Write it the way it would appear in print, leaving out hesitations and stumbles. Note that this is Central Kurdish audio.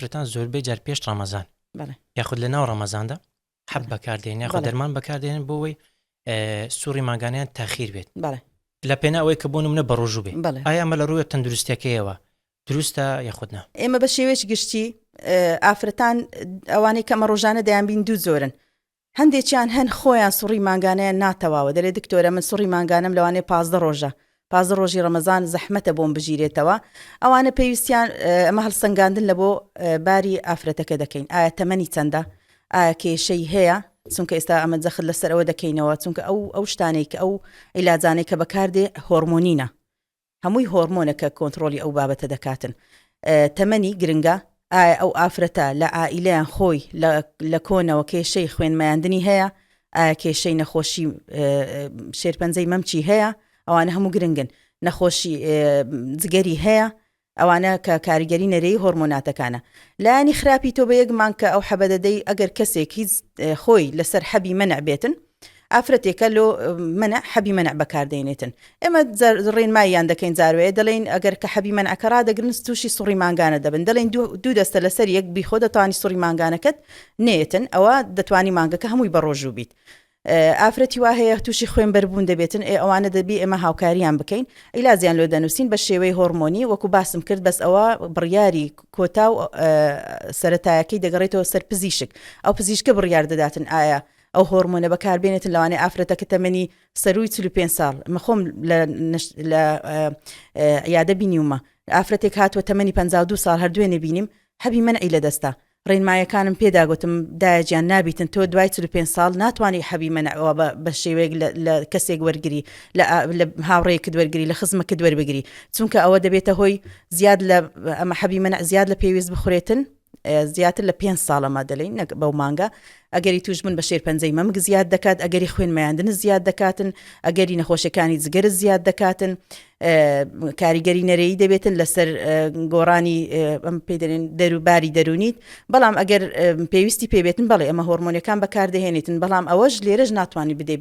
ئافرەتان زۆربەی جار پێش ڕەمەزان یاخود لە ناو ڕەمەزاندا حەب بەکاردێن یاخود دەرمان بەکاردێنن بۆ ئەوەی سوڕی مانگانیان تاخیر بێت لە پێنا ئەوەی کە بۆ نمونە بە ڕۆژوو بێ ئایا ئەمە لە ڕووی تەندروستیەکەیەوە دروستە یاخود نا؟ ئێمە بە شێوەیەکی گشتی ئافرەتان ئەوانەی کە ئەمە ڕۆژانە دەیانبین دوو جۆرن هەندێکیان هەن خۆیان سوڕی مانگانەیان ناتەواوە دەلێ دکتۆرە من سوڕی مانگانەم لەوانەیە 15 ڕۆژە 15 ڕۆژی ڕەمەزان زەحمەتە بۆم بگیرێتەوە ئەوانە پێویستیان ئەمە هەڵسەنگاندن لە بۆ باری ئافرەتەکە دەکەین ئایا تەمەنی چەندە ئایا کێشەی هەیە چونکە ئێستا ئەمە جەخت لەسەر ئەوە دەکەینەوە چونکە ئەو ئەو شتانەی کە ئەو عیلاجانەی کە بەکاردێ هۆرمۆنینە هەمووی هۆرمۆنە کە کۆنتڕۆڵی ئەو بابەتە دەکاتن. تەمەنی گرنگە، ئایا ئەو ئافرەتە لە عائیلەیان خۆی لە کۆنەوە کێشەی خوێن مەیاندنی هەیە، ئایا کێشەی نەخۆشی شێرپەنجەی مەمکی هەیە، ئەوانە هەموو گرنگن، نەخۆشی جگەری هەیە، ئەوانە کە کاریگەری نەرێی هۆرمۆناتەکانە. لایەنی خراپی تۆ بە یەک مانگ کە ئەو حەبە دەدەی ئەگەر کەسێک هیچ خۆی لەسەر حەبی مەنع بێتن ئافرەتێکە لۆ مەنع حەبی مەنع بەکاردێنێتن ئێمە ڕێنماییان دەکەین جاروەیە دەڵێین ئەگەر کە حەبی مەنعەکە ڕادەگرن تووشی سوڕی مانگانە دەبن دەڵێن دوو دەستە لەسەر یەک بیخۆ دەتوانی سوڕی مانگانەکەت نێتن ئەوە دەتوانی مانگەکە هەمووی بە ڕۆژوو بیت ئافرەتی وا هەیە تووشی خوێن بەربوون دەبێتن ئێ ئەوانە دەبی ئێمە هاوکاریان بکەین عیلاجیان لۆ دەنووسین بە شێوەی هۆرمۆنی وەکو باسم کرد بەس ئەوە بڕیاری کۆتا و سەتایەکەی دەگەڕێتەوە سەر پزیشک ئەو پزیشکە بڕیار دەداتن ئایا ئەو هۆرمۆنە بەکاربێنێتن لەوانەیە ئافرەتەکە تەمەنی سەرووی 45 ساڵ من خۆم لە عیادە بینیومە ئافرەتێک هاتووە تەمەنی 52 ساڵ هەر دوێنێ بینیم حەبی مەنعی لەدەستە ڕێنمایەکانم پێدا گوتم دایە گیان نابیتن تۆ دوای 45 ساڵ ناتوانانی حەبی مەنعەوە بە شێوەیەک لە کەسێک وەرگری لە هاوڕێکت وەرگری لە خزمەکەت وەربگری چونکە ئەوە دەبێتە هۆی زیاد لە ئەمە حەبی مەنع زیاد لە پێویست بخورێتن زیاتر لە پێنج ساڵە مە دەلێین نەک بەو مانگە ئەگەری توشبوون بە شێرپەنجەی مەمک زیاد دەکات ئەگەری خوێن مەیاندن زیاد دەکاتن ئەگەری نەخۆشیەکانی جگەرت زیاد دەکاتن کاریگەری نەرێی دەبێتن لەسەر گۆڕانی ئەم پێ دەرێن دەروباری دەرونیت بەڵام ئەگەر پێویستی پێبێتن بەڵێ ئەمە هۆرمۆنەکان بەکاردەهێنیتن بەڵام ئەوەش لێرەش ناتوانانی بدەیت.